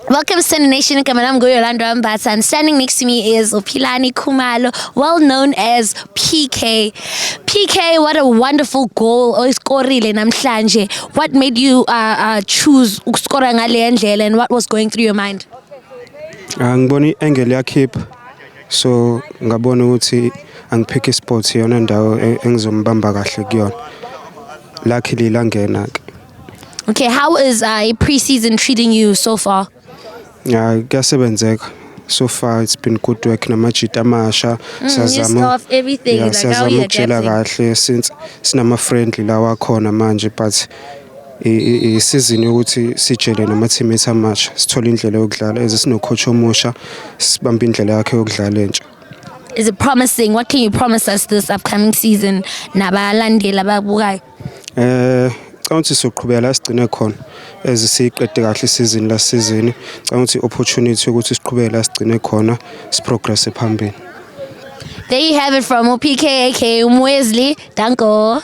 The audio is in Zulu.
Welcome to Sunday Nation. Igama lami nguYolanda Mbatha, and standing next to me is uPhilani Khumalo, well known as PK. PK, what a wonderful goal oyisikorile namhlanje. What made you choose ukuskora ngale ndlela and what was going through your mind? Ngibona i-angle yakhipha, so ngabona ukuthi angiphike spot, iyona ndawo engizombamba kahle kuyona. Luckily langena ke. Okay, how is pre-season treating you so far? Ya, kuyasebenzeka. So far it's been good work namajita amasha. New staff, everything. Yeah, Like, how are siyazama you ukujela adapting? kahle since sinama friendly lawa akhona manje, but i-season yokuthi sijele nama teammates amasha, sithole indlela yokudlala as sino coach omusha, sibambe indlela yakhe yokudlala entsha. Is it promising? What can you promise us this upcoming season? Nabalandeli ababukayo. Ngicabanga ukuthi sizoqhubeka la sigcine khona as siyiqede kahle isizini last season. Ngicabanga ukuthi opportunity yokuthi siqhubeke la sigcine khona, siprogress phambili. There you have it from uPK aka Wesley. Danko.